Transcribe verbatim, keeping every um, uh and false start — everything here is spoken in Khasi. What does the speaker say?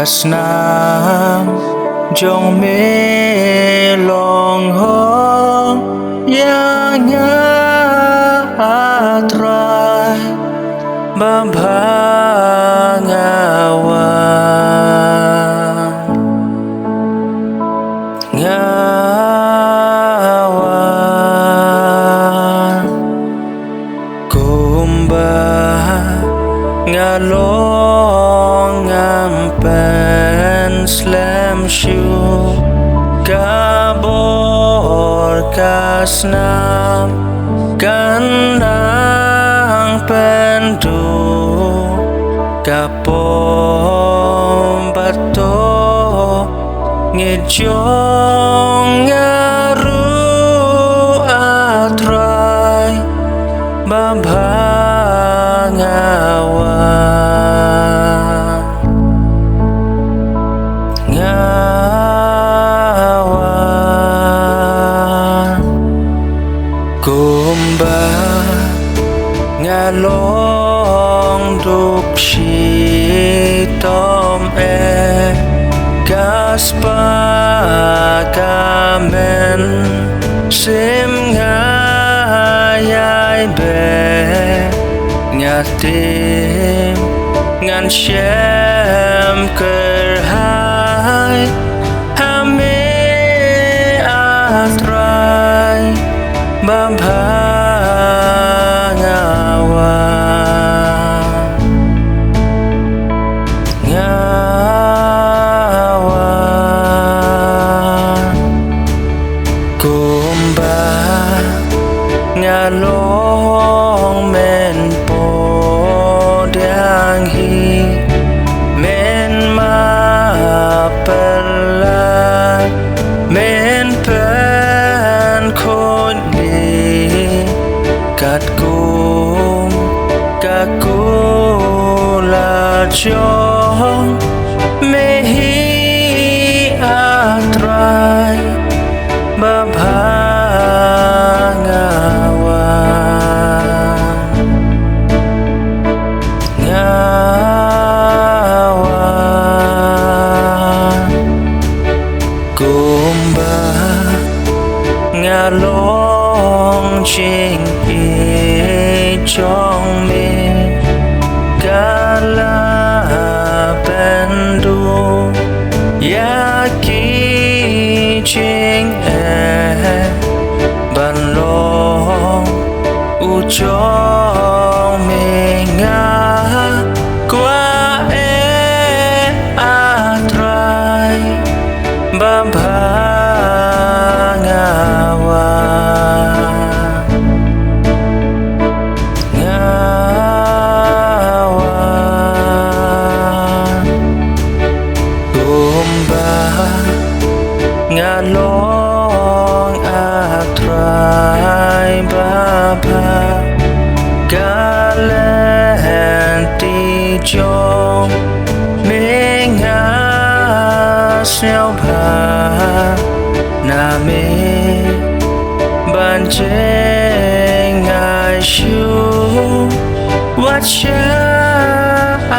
Snam jong me long hok ïa nga, A Trai, ba bha nga wan. Nga wan. Kumba nga long ngam pynslem shuh, ka bor ka snam kan nang pynduh, ka pom bad to ngi jong nga ruh, A Trai, ba bha nga wan. Nga wan. Kumba nga long duk shitom eh, ka spah ka mynsiem nga ïai beh, nga tim ngan shem kyrhai ha me, A Trai, ba bha nga wan. Nga wan. Kumba nga long men pdiang hi, men map pynlait, men pynkhuid hi, katkum ka kular jong me hi, A Trai, ba bha nga wan. Nga wan. Kumba nga long jingïeit jong me, ka la pynduh ïa ki jingeh, ban long u jong me nga kwah eh, A Trai, ba bha nga wan. Nga wan. Kumba nga long, A Trai, ba bha, ka lynti jong me nga sngewbha na me ban jngai shuh. Wat shah, A